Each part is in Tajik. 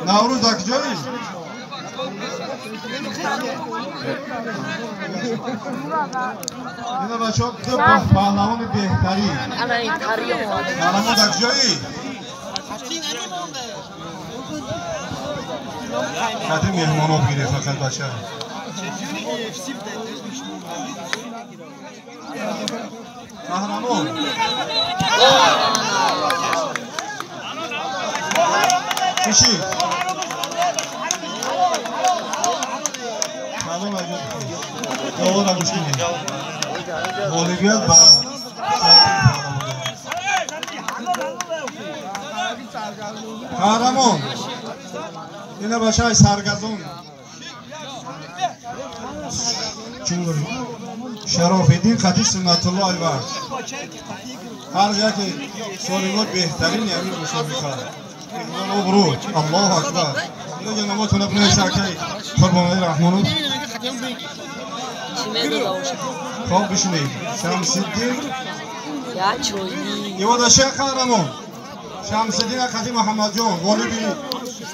Наврӯз дар куҷоӣ? Ина бачаҳо ду паҳлавони беҳтарин. Қаҳрамон дар куҷоӣ? Хати меҳмонҳо бигиред фақат бача. Қаҳрамон. Чӣ? Салом аҷаб. Довара гӯш кунед. Ғолибият ба қаҳрамон. Ина бачаи саргазон. Шарофиддин хати Суннатулло Айвар. Ҳар яке солимот беҳтарин ҳамин мусобиқа. Обрӯ. Аллоҳу акбар. Ино ҷаноботона бинависакай Қурбонали Раҳмонов. Хоб бишинед. Шамсиддин. Иводаша қаҳрамон. Шамсиддин Хати Муҳаммадҷон ғолиби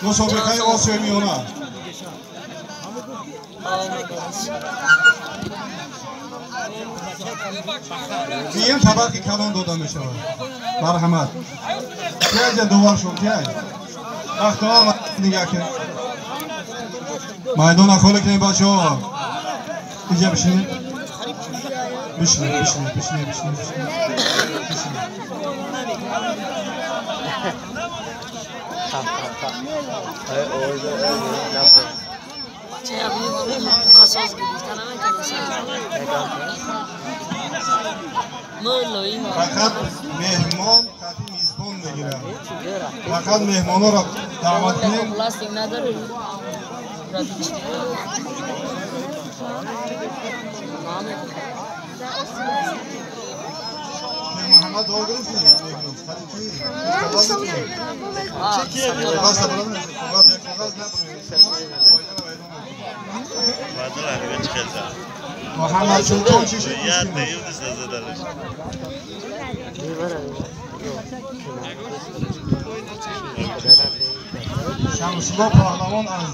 мусобиқаи Осиёи Миёна. Ин табақи калон дода мешавад. Марҳамат. Киаҷа довар шуд, киай? Бахтовар нигоҳ кунед. Майдона холӣ кунед бачаҳо. Иҷа бишинед. Бишинед, бишинед, бишинед, бишинед, бишинед. Фақат меҳмон хати мизбон мегирад. Фақат меҳмонҳоро даъват кунем. Муҳаммад дуо гирифтӣ? Хати кӣ? Муҳаммад Султон чӣ шуд? Шамсулло паҳлавон аз